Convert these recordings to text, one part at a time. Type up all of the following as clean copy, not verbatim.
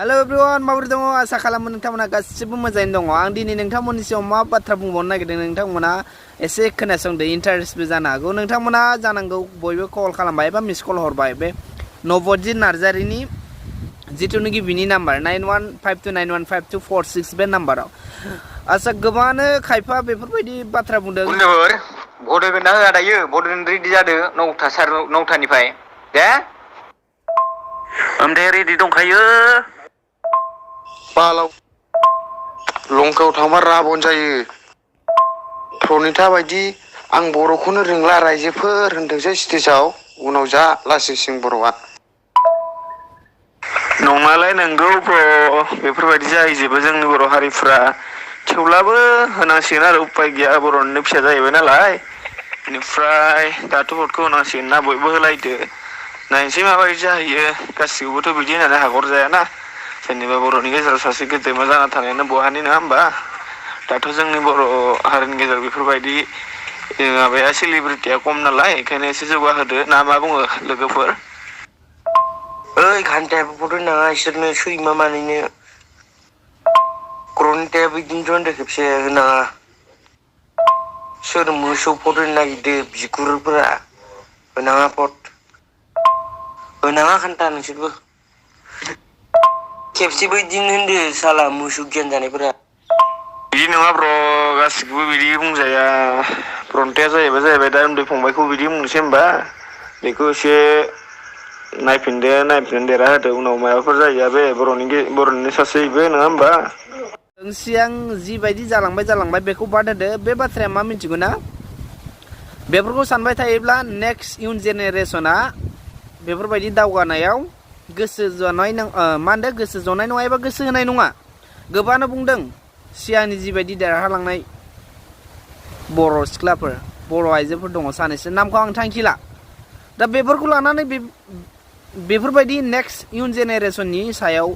hello everyone माबोरै दङ आसा खालामो नोंथांमोना गासिबो मोजाङैनो दङ आं दिनै नोंथांमोननि सायाव मा बाथ्रा बुंबावनो नागिरदों नोंथांमोना एसे खोनासंदो इन्टारेस्टबो जानो हागौ नोंथांमोना जानांगौ बयबो कल खालामबाय एबा मिस कल हरबाय बे नबजित नार्जारिनि जिथुनिखि बिनि नाम्बार 9152915246 बे नाम्बाराव आसा गोबाङानो खायफा बेफोरबायदि बाथ्रा बुंदों भट होगोन ना होआ दायो भट होनो रेडि जादो 9थानिफ्राय दे ओमफ्राय रेडि दंखायो बालाव लंकायाव थांबा राबन जायो प्रनिता बायदि आं बर'खौनो रोंला रायजोफोर होनथोंसै स्टेजाव उनाव जा लासै सिं बर'आ नङालाय नोंगौ ब्र बेफोरबायदि जाहैजोबो जोंनि बर' हारिफ्रा थेवब्लाबो होनांसिगोन आरो उपाय गैया बर'निनो फिसा जाहैबाय नालाय बेनिफ्राय दाथ' भटखौ होनांसिगोन ना बयबो होलायदो नायनोसै माबायदि जाहैयो गासिखौबोथ' बिदि होननानै हागर जायाना जेनेबा बर'नि गेजेराव सासे गेदेमा जाना थानायानो बहानि नङा होमबा दाथ' जोंनि बर' हारिनि गेजेराव बेफोरबायदि माबाया सेलिब्रिटिया खम नालाय ओंखायनो एसे जौगाहोदो ना मा बुङो लोगोफोर ओइ घन्टायाबो भट होनाङा इसोरनो सैमा मानैनो प्रनितायाबो बिदिनोथ' होनदों खेबसे होनाङा सोर मोसौ भट होनो नागिरदो बिगुरफोरा होनाङा भट होनाङा घन्टा नोंसोरबो खेबसेबो बिदिनो होनदो साला मोसौ गियान जानायफोरा बिदि नङा ब्र गासिखौबो बिदि बुंजाया प्रनिताया जाहैबाय दा उन्दै फंबायखौ बिदि बुंनोसै होमबा बेखौ एसे नायफिन देरा होदो उनाव माबाफोर जाहैया बे बर'निनो सासे बेबो नङा होमबा सिगां जिबायदि जालांबाय बेखौ बाद होदो बे बाथ्राया मा मिथिगौ ना बेफोरखौ सानबाय थायोब्ला नेक्स्ट इयुन जेनेरेसना बेफोरबायदि दावगानायाव गोसो जनाय मा होनदों गोसो जनाय नङा एबा गोसो होनाय नङा गोबाङानो बुंदों सिगांनि जिबायदि देरहालांनाय बर' सिख्लाफोर बर' आइजोफोर दङ सानैसो नामखौ आं थांखिला दा बेफोरखौ लानानै बेफोरबायदि नेक्स्ट इयुन जेनेरेसननि सायाव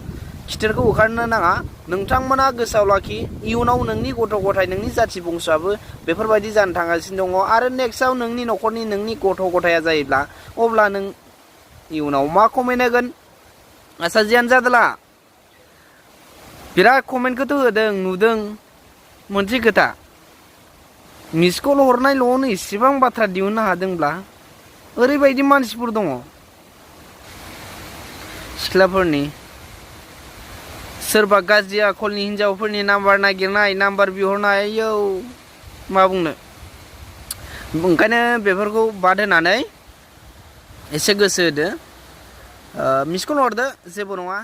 खिथेरखौ होखारनो नाङा नोंथांमोना गोसोआव लाखि इयुनाव नोंनि गथ' गथाय नोंनि जाथि बंस'आबो बेफोरबायदि जानो थांगासिनो दङ आरो नेक्स्टआव नोंनि न'खरनि नोंनि गथ' गथाया जायोब्ला अब्ला नों इयुनाव मा कमेन्ट होगोन आसा जियानो जादोला बिराद कमेन्टखौथ' होदों नुदों मोनसे खोथा मिस कल हरनायल'आवनो इसेबां बाथ्रा दिहुननो हादोंब्ला ओरैबायदि मानसिफोर दङ सिख्लाफोरनि सोरबा गाज्रि आखलनि हिन्जावफोरनि नाम्बार नागिरनाय नाम्बार बिहरनाय आयौ मा बुंनो ओंखायनो बेफोरखौ बाद होनानै एसे गोसो होदो मिस कल हरदो जेबो नङा